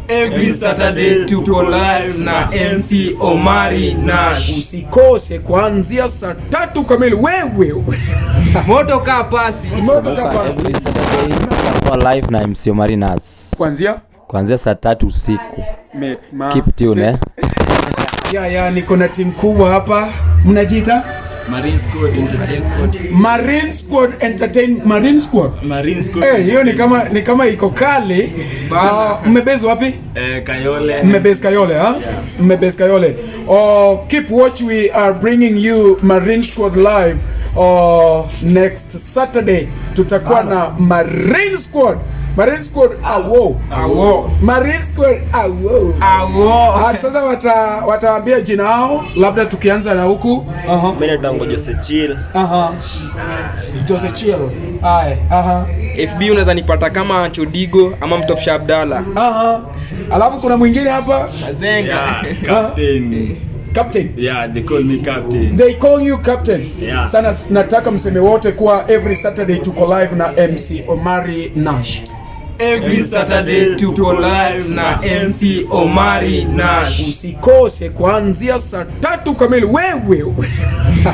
Every Saturday tuko live na MC Omari Nash. Usikose kuanzia saa 3 kamili wewe. Moto kaa pasi. Moto kapasi. Every Saturday tutakuwa live na MC Omari Nas Kuanzia kuanzia saa 3 usiku. Ma. Keep tune, eh. Ya, niko na timu kubwa hapa. Mnajiita? Marine Squad Entertain Squad. Marine Squad Entertain, Marine Squad. Marine Squad. Eh, hiyo ni kama iko kali. Mmebase wapi? Eh, Kayole. Mmebase Kayole, ha? Mmebase Kayole. Oh, keep watch, we are bringing you Marine Squad live. Oh, next Saturday tutakuwa na Marine Squad. Marine Squad awo. Awo. Marine Squad awo. Awo. Ah, sasa watawaambia jina yao, labda tukianza na huku. Aha. Mimi naitwa Jose Chill. Aha. Jose Chill. Aye. Aha. FB unaweza nipata kama Anchodigo ama Mtopsha Abdalla. Aha. Alafu kuna mwingine hapa. Mazenga. Yeah, captain. Captain. Yeah, they call me captain. They call you captain. Yeah. Sana nataka mseme wote kuwa every Saturday tuko live na MC Omari Nash. Every Saturday tuko live na MC Omari Nash. Usikose kuanzia saa 3 kamili wewe.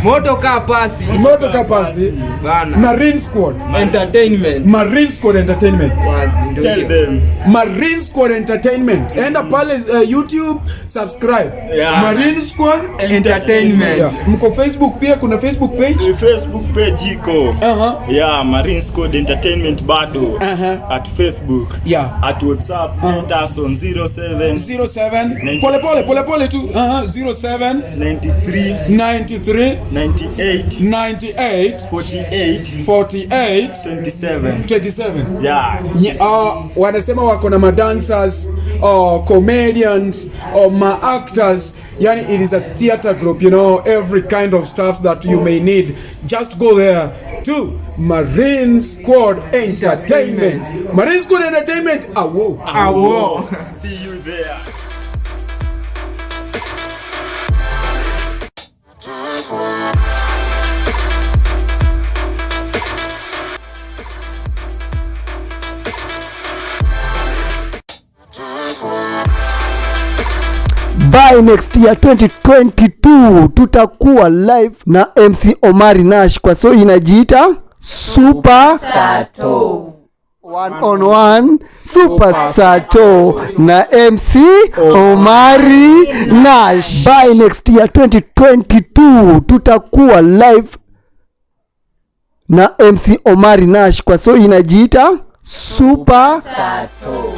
Moto kaa pasi. Moto kapasi. Bana. Marine Squad. Entertainment. Marine Squad Entertainment. Wazi ndio Tell hiyo. them. Marine Squad Entertainment. Enda pale YouTube, subscribe. Yeah. Marine Squad. Entertainment. Yeah. Mko Facebook pia, kuna Facebook page? The Facebook page iko. Aha. Yeah, Marine Squad Entertainment bado. At Facebook. Yeah. At WhatsApp, enter us on 07 07 pole pole pole pole tu. Aha, 07 93 93 98 98 48 48 27. 27. Yeah. Wanasema wako na madancers, comedians, ma-actors, yani it is a theater group, every kind of stuff that you may need. Just go there to Marine Squad Entertainment. Marine Squad Entertainment, awo. Awo. See you there. By next year 2022 tutakuwa live na MC Omari Nash kwa so inajiita Super Sato. One on One Super Sato na MC Omari Nash. By next year 2022 tutakuwa live na MC Omari Nash kwa so inajiita Super Sato.